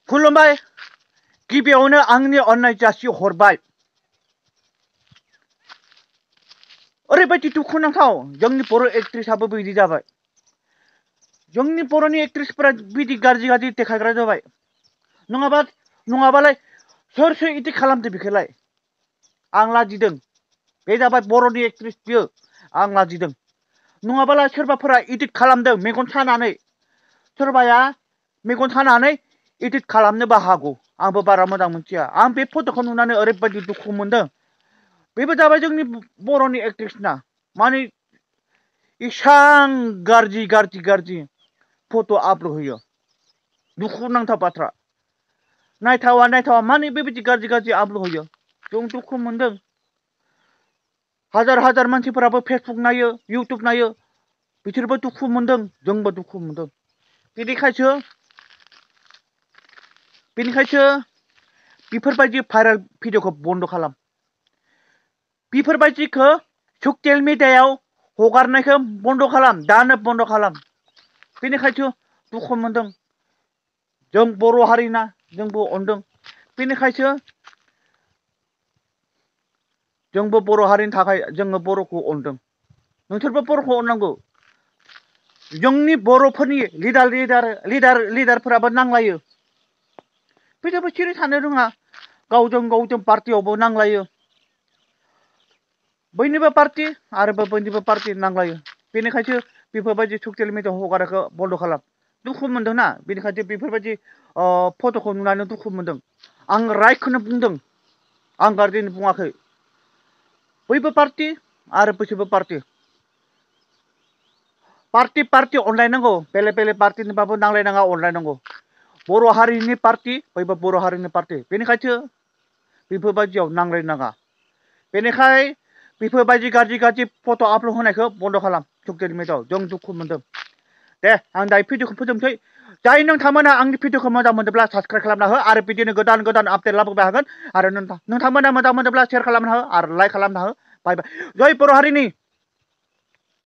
खुलुमबाय गिबियावनो आंनि अननाय जासि हरबाय। ओरैबायदि दुखुनांथाव जोंनि बर' एक्ट्रेसआबो बिदि जाबाय। जोंनि बर'नि एक्ट्रेसफोरा बिदि गाज्रि गाज्रि देखायग्रा जाबाय। नङाबालाय सोर इदि खालामदो बेखौलाय? आं लाजिदों। बे जाबाय बर'नि एक्ट्रेस बियो। आं लाजिदों। नङाबालाय सोरबाफोरा इदिट खालामदों मेगन सानानै। सोरबाया मेगन सानानै इदिट खालामनोबो हागौ। आंबो बारा मोजां मोनथिया। आं बे फट'खौ नुनानै ओरैबायदि दुखु मोनदों। बेबो जाबाय जोंनि बर'नि एक्ट्रेसना। माने इसां गाज्रि फट' आपल'ड होयो। दुखुनांथाव बाथ्रा। नायथावा माने बेबायदि गाज्रि आपल'ड होयो। जों दुखु मोनदों। हाजार मानसिफोराबो फेसबुक नायो, इउटुब नायो। बिसोरबो दुखु मोनदों, जोंबो दुखु मोनदों। बेनिखायसो बेफोरबायदि भाइरेल भिडिअ'खौ बन्द' खालाम। बेफोरबायदिखौ ससियेल मिडियायाव हगारनायखौ बन्द' खालाम। दानो बन्द' खालाम। बेनिखायसो दुखु मोनदों। जों बर' हारिना जोंबो अनदों। बेनिखायसो जोंबो बर' हारिनि थाखाय जोङो बर'खौ अनदों। नोंसोरबो बर'खौ अननांगौ। जोंनि बर'फोरनि लिडारफोराबो नांलायो। बिसोरबो सिरि थानो रोङा। गावजों पार्टियावबो नांलायो। बैनिबो पार्टि आरो बैनिबो पार्टि नांलायो। बेनिखायसो बेफोरबायदि ससियेल मिडियायाव हगारनायखौ बन्द' खालाम। दुखु मोनदों ना? बेनिखायनो बेफोरबायदि फट'खौ नुनानै दुखु मोनदों। आं राइटखौनो बुंदों। आं गाज्रिनो बुङाखै। बैबो पार्टि आरो बैसोबो पार्टि अनलायनांगौ। बेलेग पार्टिनिबाबो नांलायनाङा, अनलायनांगौ। बर' हारिनि पार्टि बैबो बर' हारिनि पार्टि। बेनिखायसो बेफोरबायदियाव नांलायनाङा। बेनिखाय बेफोरबायदि गाज्रि फट' आपल'ड होनायखौ बन्द' खालाम ससियेल मिडियायाव। जों दुखु मोनदों। दे आं दायो भिडिअ'खौ फोजोबनोसै। जाय नोंथांमोना आंनि भिडिअ'खौ मोजां मोनदोंब्ला साबस्क्राइब खालामना हो आरो बिदिनो गोदान आपडेट लाबोबाय हागोन। आरो नोंथांमोना मोजां मोनदोंब्ला शेयार खालामना हो आरो लाइक खालामना हो। बाय बाय। जय बर' हारिनि।